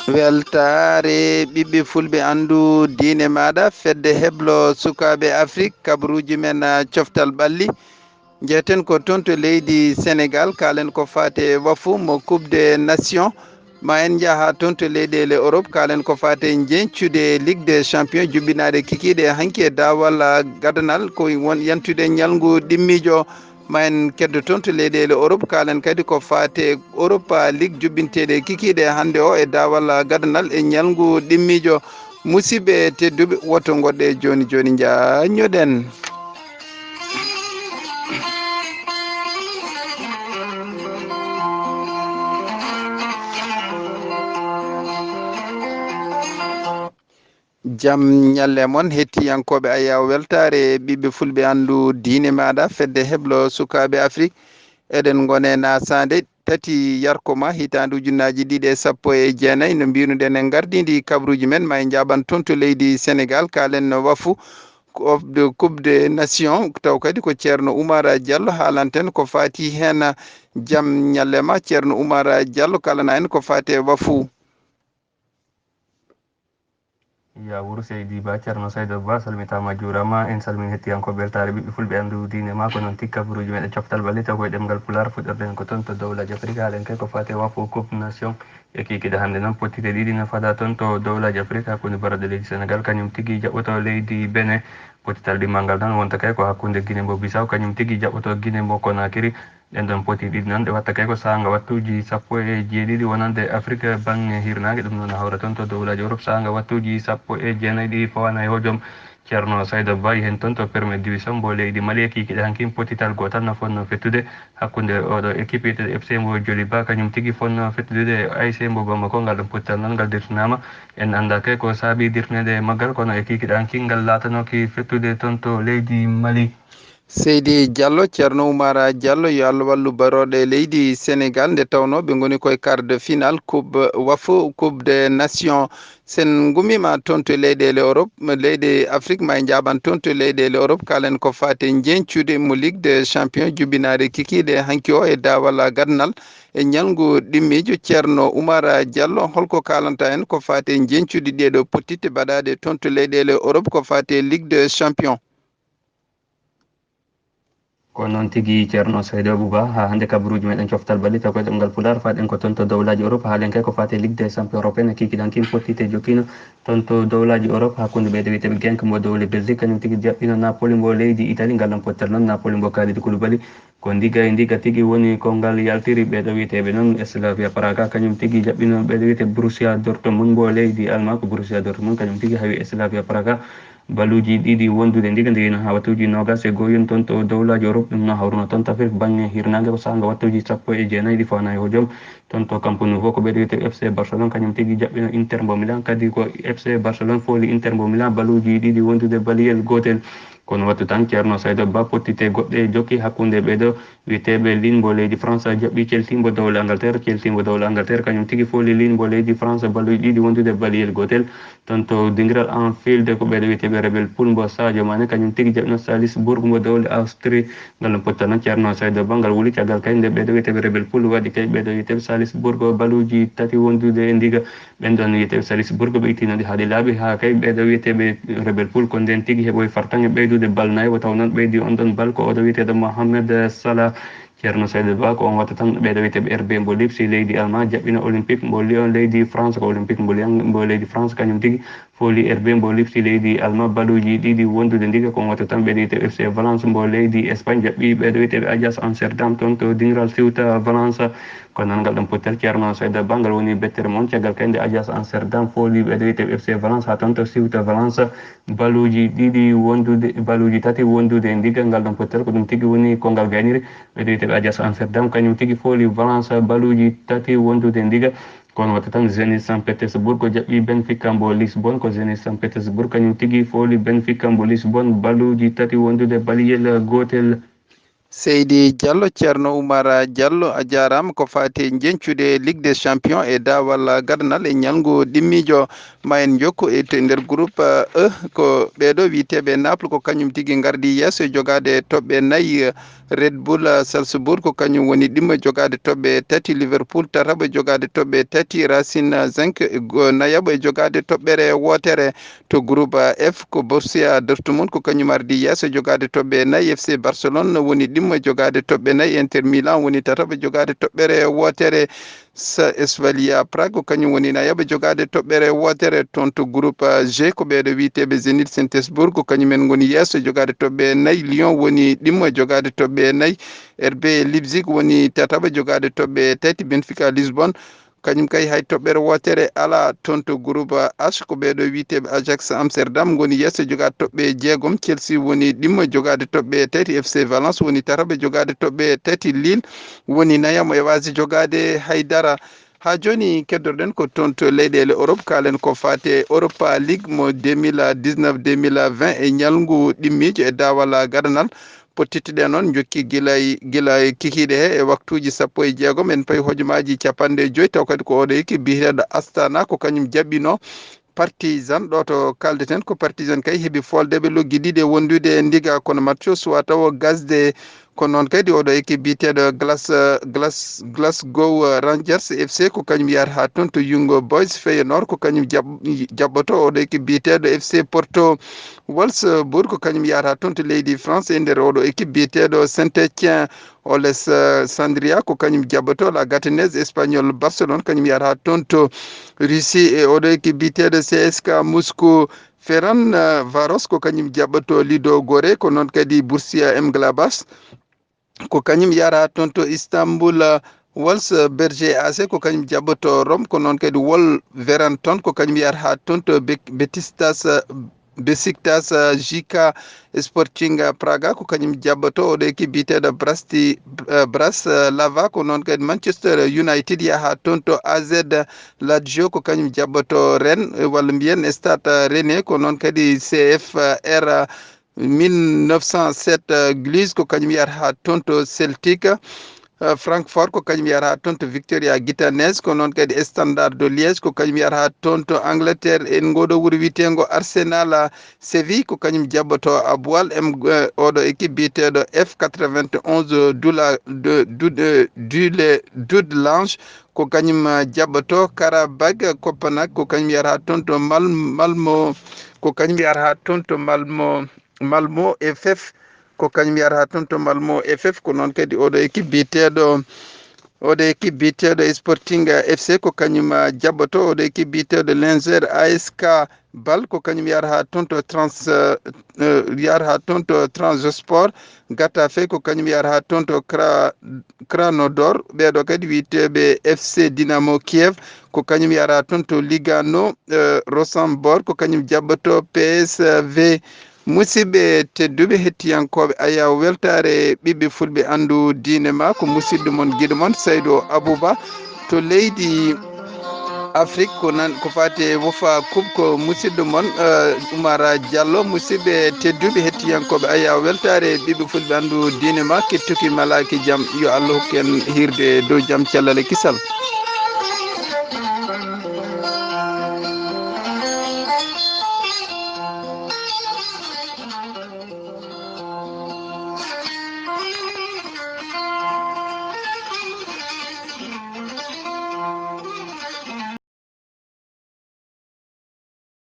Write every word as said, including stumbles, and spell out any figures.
Weltaare ɓiɓɓe fulɓe, anndu diine maaɗa, fedde heblo sukaaɓe Afrik, kabaruuji men, ah, coftal ɓalli. Njeeten ko toon to leydi Senegal, kaalen ko faati e wafu mo Coupe des Nations. Ma en njaha toon to leyɗeele Europe, kaalen ko faati e njeñcude Ligue des Champions, juɓɓinaaɗe kikiiɗe hanki e daawal, ah, gadanal, ko won yantude ñalngu ɗimmiijo. Ma en keddo toon to leyɗeele Europe, kaalen kadi ko faati e Europa League, juɓɓinteeɗe kikiiɗe hannde o e daawal gadanal e ñalngu ɗimmiijo. Musidɓe tedduɓe, woto ngoɗɗe jooni jooni, njaññoɗen. Jam ñalle mon, hettiyankooɓe Ayaw Weltaare, ɓiɓɓe fulɓe, anndu diine maaɗa, fedde heblo sukaaɓe Afrik. Eɗen ngone nasaande tati yarko ma, hitaande ujunnaaji ɗiɗi e sappo e jeenayi. No mbiiruɗen, en ngardiindi kabaruuji men, ma en njaaɓan toon to leydi Senegal, kaalen no wafu Coupe de, Coupe des Nations, taw kadi ko Ceerno Oumar Diallo haalanten ko faati heen. Jam ñalle ma, Ceerno Oumar Diallo, kaalana en ko faati e wafu. Ya wuro Seydi Ba, Ceerno Saydo Ba, salmitaama, juuraama. En salmini hettiyankooɓe Weltaare ɓiɓɓe fulɓe, anndu diine ma, ko noon tigi kabaruuji meɗen coftal ɓalli, taw koye ɗemngal Pulaar. Fuɗɗorɗen ko toon to dowlaaji Afrika, haalen kay ko faati e wafu Coupe Nation. E kikiiɗe hannde noon, pottitte ɗiɗi no fada toon to dowlaaji Afrika, hakkunde barooɗe leydi Senegal, kañum tigi jaɓɓoto leydi Benin. Pottital ɗimmal ngal noon wonta kay ko hakkunde Guinée mbo Bissau, kañum tigi jaɓɓoto Guinée mbo Conakry. Ɗen ɗon poti ɗiɗi noon, ɗe watta kay ko saanga wattuuji sappo e jeeɗiɗi wonande Afrik baŋŋe hirnaange. Ɗum noon hawra toon to dowlaaji Europe, saanga wattuuji sappo e jeenayi ɗi fawaana e hojom. Ceerno Saydo Ba, heen toon to Première Division mbo leydi Mali, e kikiiɗe hankin, pottital gootal no fotnoo fettude hakkunde oɗo équipe wiyeteeɗo F C mbo Joliba, kañum tigi fotnoo fettude e A S C mbo Bamako. Ngal ɗon pottital noon, ngal dirtinaama. En anndaa kay ko saabii dirtineede maggal, kono e kikiiɗe hankin, ngal laatanooki fettude toon to leydi Mali. Seydi Diallo, Ceerno Oumar Diallo, yo Allah wallu barooɗe leydi Senegal, nde tawnoo ɓe ngoni koye quart de finale Coupe wafu, Coupe des Nations. Sen ngummiima toon to leyɗeele Europe, leyɗe Afrik, ma en njaaɓan toon to leyɗeele Europe, kaalen ko faati e njeñcude mo Ligue des Champions, jubbinaare kikiiɗe hanki o e daawal gadanal e ñalngu ɗimmiijo. Ceerno Oumar Diallo, holko kaalanta en ko faati e njeñcude ɗeeɗo pottitte baɗaaɗe toon to leyɗeele Europe ko faati e Ligue des Champions? Ko noon tigi, Ceerno Saydo Abouba. Haa hannde kabaruuji meɗen coftal ɓalli, taw ko e ɗemngal Pulaar, faaɗen ko toon to dowlaaji Europe, haalen kay ko faati e Ligue des Champions européenne, kikiiɗe hankin pottitte jokkiino toon to dowlaaji Europe, hakkunde ɓeydo wiyeteeɓe Genk mbo dowle Belgique, kañum tigi jaɓɓino Napoli mbo leydi Italie. Ngal ɗon pottal noon, Napoli mbo Kalidou Koulibaly, ko ndiga e ndiga tigi woni ko ngal yaltiri. Ɓeydo wiyeteeɓe noon Slavia Praga, kañum tigi jaɓɓino ɓeydo wiyetee Borussia Dortmund mbo leydi Allemagne. Ko Borussia Dortmund kañum tigi hawi Slavia Praga baluuji ɗiɗi wondude ndiga, nde wino haa wattuuji noogas e go'o yoni toon to dowlaaji Europe. Ɗum no hawruno toon to Afrik baŋŋe hirnaange, ko saanga wattuuji sappo e jeenayi ɗi fawaana e hojom. Toon to Camp Nou fof, ko ɓeydo wiyetee F C Barcelone, kañum tigi jaɓɓino Inter mbo Milan, kadi ko F C Barcelone fooli Inter mbo Milan baluuji ɗiɗi wondude baliyel gootel. Kono wattu tan, Ceerno Saydo Ba, pottitte goɗɗe jokki hakkunde ɓeydo wiyeteeɓe Lille mbo leydi France jaɓɓi Chelsea mbo dowla Angleterre. Chelsea mbo dowla Angleterre kañum tigi fooli Lille mbo leydi France baluuji ɗiɗi wondude baliyel gootel. Toon to dingiral Anfield, ko ɓeydo wiyeteeɓe Red Bull mbo Sadio Mané, kañum tigi jaɓɓino Salzburg mbo dowla Austrie. Ngal ɗon pottal noon, Ceerno Saydo Ba, ngal wuli caggal kay nde ɓeydo wiyeteeɓe Red Bull waɗi kay ɓeydo wiyeteeɓe Salzburg baluuji tati wondude e ndiga. Ɓen ɗon wiyeteeɓe Salzburg, ɓe ittinoo ɗi haa ɗi laaɓi, haa kay ɓeydo wiyeteeɓe Red Bull ko ndeen tigi heɓoyi fartaŋŋe ɓeydude bal nayi, o taw noon ɓeydi on ɗon bal ko oɗo wiyeteeɗo Mohamed Salah. Ceerno Saydo Ba, ko on wattu tan ɓeydo wiyeteeɓe R B mbo Leipzig leydi Allemagne jaɓɓino Olympique mbo Lyon leydi France. Ko Olympique mbo Lyon mbo leydi France kañum tigi fooli R B mbo Leipzig leydi Allemagne baluuji ɗiɗi wondude ndiga. Ko on wattu tan ɓeydo wiyeteeɓe F C Valence mbo leydi Espagne jaɓɓi ɓeydo wiyeteeɓe Ajax Amsterdam toon to dingiral Ceuta Valence. Kono noon, ngal ɗon pottal, Ceerno Saydo Ba, ngal woni bettere mon, caggal kay nde Ajax Amsterdam fooli ɓeydo wiyeteeɓe F C Valence haa toon to Ceuta Valence baluuji ɗiɗi wondude, baluuji tati wondude e ndiga. Ngal ɗon pottal ko ɗum tigi woni ko ngal gayniri. Ɓeydo wiyeteeɓe Ajax Amsterdam kañum tigi fooli Valence baluuji tati wondude e ndiga. Kono watta tan, Zenit Saint Petersburg jaɓɓi Benfica mbo Lisbonne. Ko Zenit Saint Petersburg kañum tigi fooli Benfica mbo Lisbonne baluuji tati wondude baliyel gootel. Seydi Diallo, Ceerno Oumar Diallo, a jaaraama. Ko faati e njeñcude Ligue des Champions e daawal gadanal e ñalngu ɗimmiijo, ma en njokku e to nder groupe E, ko ɓeeɗo wiyeteeɓe Naples, ko kañum tigi ngardi yeeso e jogaade toɓɓe nayi. Red Bull, eh, Salzburg ko kañum woni ɗimmo e jogaade toɓɓe tati, Liverpool tataɓo e jogaade toɓɓe tati, Racing Genk, eh, go-, nayaɓo e jogaade toɓɓere wootere. To groupe F ko Borussia Dortmund ko kañum ardi yeeso jogaade toɓɓe nayi, F C Barcelone woni ɗimmo e jogaade toɓɓe nayi, Inter Milan woni tataɓo jogaade toɓɓere wootere, Sa-, Slavia Prague ko kañum woni nayaɓo jogaade toɓɓere wootere. Toon to groupe G ko ɓeeɗo wiyeteeɓe Zenit Saint Petersburg ko kañum en ngoni yeeso jogaade toɓɓe nayi, Lyon woni ɗimmo e jogaade toɓɓe nayi, R B Leipzig woni tataɓo jogaade toɓɓe tati, Benfica Lisbonne kañum kay hay toɓɓere wootere alaa. Toon to groupe H ko ɓeeɗo wiyeteeɓe Ajax Amsterdam ngoni yeeso jogaade toɓɓe jeegom, Chelsea woni ɗimmo jogaade toɓɓe tati, F C Valence woni tataɓo jogaade toɓɓe tati, Lille woni nayaɓo e waasde jogaade hay dara. Haa jooni keddorɗen ko toon to leyɗeele Europe, kaalen ko faati e Europa League mo deux mille dix-neuf deux mille vingt e ñalngu ɗimmiijo e daawal gadanal. Pottittuɗe noon njokki gila e, gila e kikiiɗe he e waktuuji sappo e jeegom. En payi hojomaaji capanɗe joy, taw kadi ko oɗo équipe biyeteeɗo Astana, ko kañum jaɓɓino Partizan. Ɗo to kaldeten ko Partizan kay heɓi foldeɓe loggi ɗiɗi e wondude e ndiga, kono match o suwa taw gasde. Ko noon kadi oɗo équipe biyeteeɗo Glas-, Glas-, Glasgow Rangers F C ko kañum yahata haa toon to Young Boys. Feyenoord ko kañum jaɓ-, jaɓɓoto oɗo équipe biyeteeɗo F C Porto. Wolfsburg ko kañum yahata toon to leydi France e nder oɗo équipe biyeteeɗo Saint-Étienne. Olesandria ko kañum jaɓɓoto La Gatanese Espagnol. Barcelone kañum yahata toon to Russie e oɗo équipe biyeteeɗo C S K Moscou. Ferencvaros ko kañum jaɓɓoto Ludo Gore, ko noon kadi Borussia Mönchengladbach ko kañum yahata toon to Istanbul. Wolfsberger A C ko kañum jaɓɓoto Rome, ko noon kadi Wolverhampton ko kañum yahata toon to Be-, Besiktas, Besiktas, J K Sporting Praga ko kañum jaɓɓoto oɗo équipe biyeteeɗo Brasti, eh, Bratislava, ko noon kadi Manchester United yaha toon to A Z Lazio ko kañum jaɓɓoto Rennes, eh, walla mbiyen Stade Rennais, ko noon kadi C F R mille neuf cent sept, eh, Gluiz ko kañum yahata haa toon to Celtic. Eh, Francfort ko kañum yahata haa toon to Victoria Gitanese, ko noon kadi Standard de Liège ko kañum yahata haa toon to Angleterre. En ngooɗo wuro wiyeteengo Arsenal, eh, Séville ko kañum jaɓɓoto Aboal M, eh, oɗo équipe biyeteeɗo F quatre-vingt-onze Dula-, de, du, de, du, le, Dudelange ko kañum, eh, jaɓɓoto Karabag. Copenhague ko kañum yahata haa toon to Mal-, Malmo, ko kañum yahata haa toon to Malmo. Malmo F F, ko kañum yahata toon to Malmo F F, ko noon kadi oɗo équipe biyeteeɗo, oɗo équipe biyeteeɗo Sporting F C ko kañum, ah, jaɓɓoto oɗo équipe biyeteeɗo Lenzer A S K Bal ko kañum yahata haa toon to Trans, eh, eh, yahata haa toon to Trabzonspor. Getafe ko kañum yahata haa toon to Kra-, Krasnodar. Ɓeeɗo kadi wiyeteeɓe F C Dinamo Kiev ko kañum yahata haa toon to Lugano, eh, Rosenborg ko kañum jaɓɓoto P S V. Musidɓe tedduɓe hettiyankooɓe Ayaw Weltaare Ɓiɓɓe Fulɓe Anndu Diine Ma, ko musidɗo mon, giɗo mon Saydu Abuba to leydi Afrik, ko nan, ko faati e Wofa Kub, ko musidɗo mon, eh, Umar Diallo. Musidɓe tedduɓe hettiyankooɓe Ayaw Weltaare Ɓiɓɓe Fulɓe Anndu Diine Ma, kettuki malaaki jam, yo Allah hokku en hiirde dow jam, cellal e kisal.